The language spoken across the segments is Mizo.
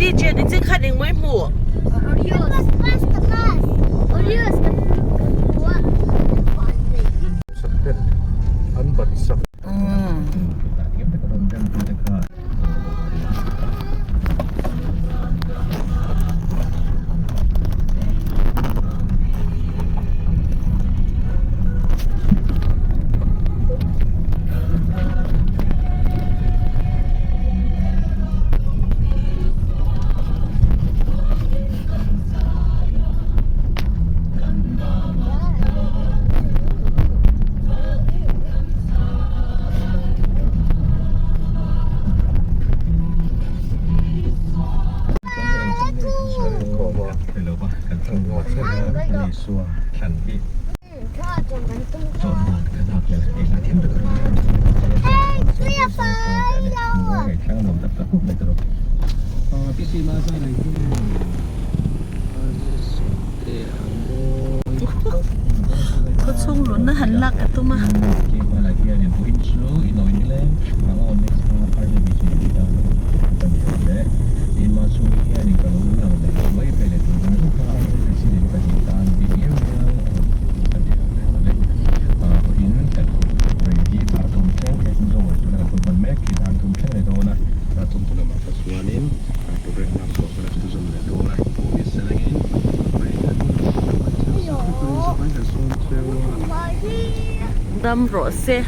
Teacher ni chin khan engmawih hmu. Khawchhung lunna han lak ka tum a. Dam rawh se.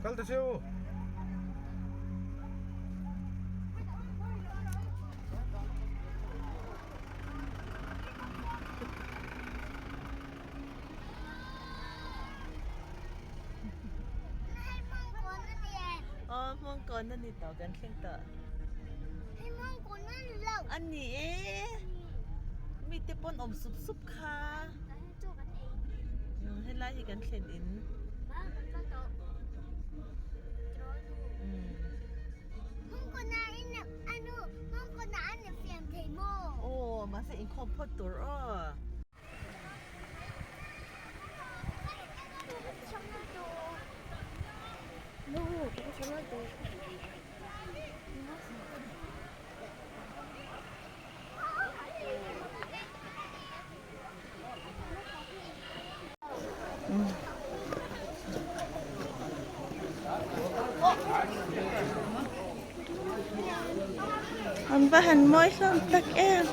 Kal ta che u. Aw Hmawngkawn a ni tawh kan thleng tawh. A ni e mite pawn awm sup sup kha helai hi kan thlen in. mahse inkhawm phawt tur aw. An va han mawi hlawm tak em.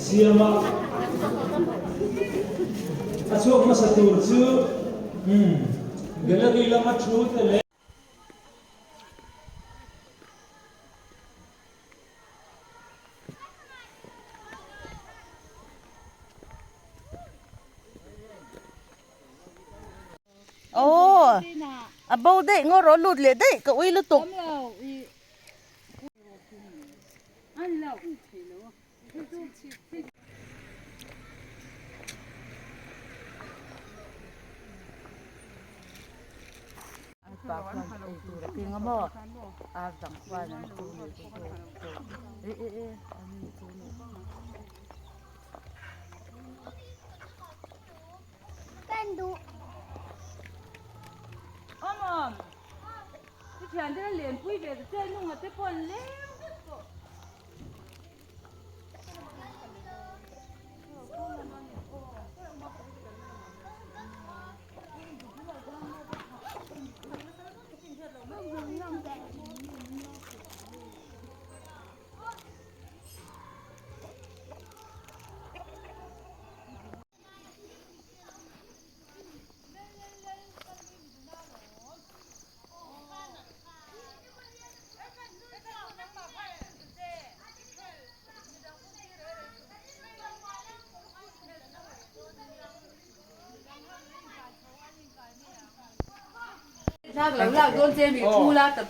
Siama a chhuak hmasa tur chu gallery lama thu te leh. Aw a bo daih ngaw rawh lut leh daih ka ui lutuk.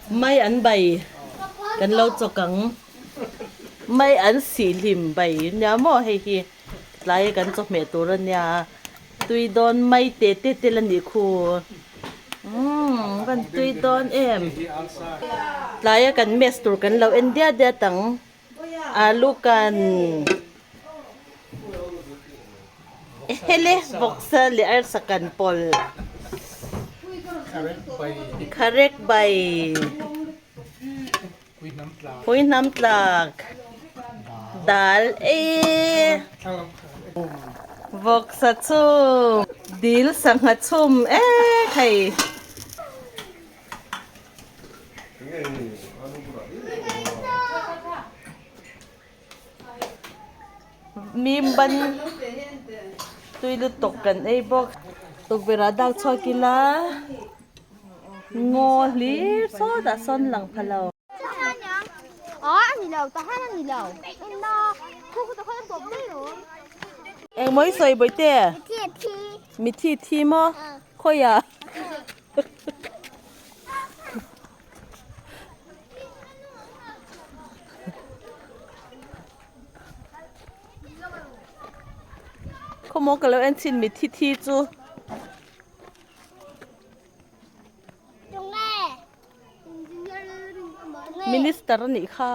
Mai an bai kan lo chawk ang mai an sih hlim bai nia maw hei hi tlai kan chawhmeh tur a nia tui dawn mai te te te la nih khu umm kan tui dawn em tlaia kan mess tur kan lo en diat diat ang alu kan hele vawksa leh arsa kan pawlh kharek bai. Pui hnam tlak dal e vawksa chhum dil sangha chhum e khai. Mim ban tui lutuk kan ei bawk tukverh ah dak chhuak ila ngaw hlir sawtah sawn lang pha lo. Engmaw i sawi bawihte? Mithi thi maw? Khawiah? Khawmaw ka lo en chin mi thi thi chu. Minister a nih kha.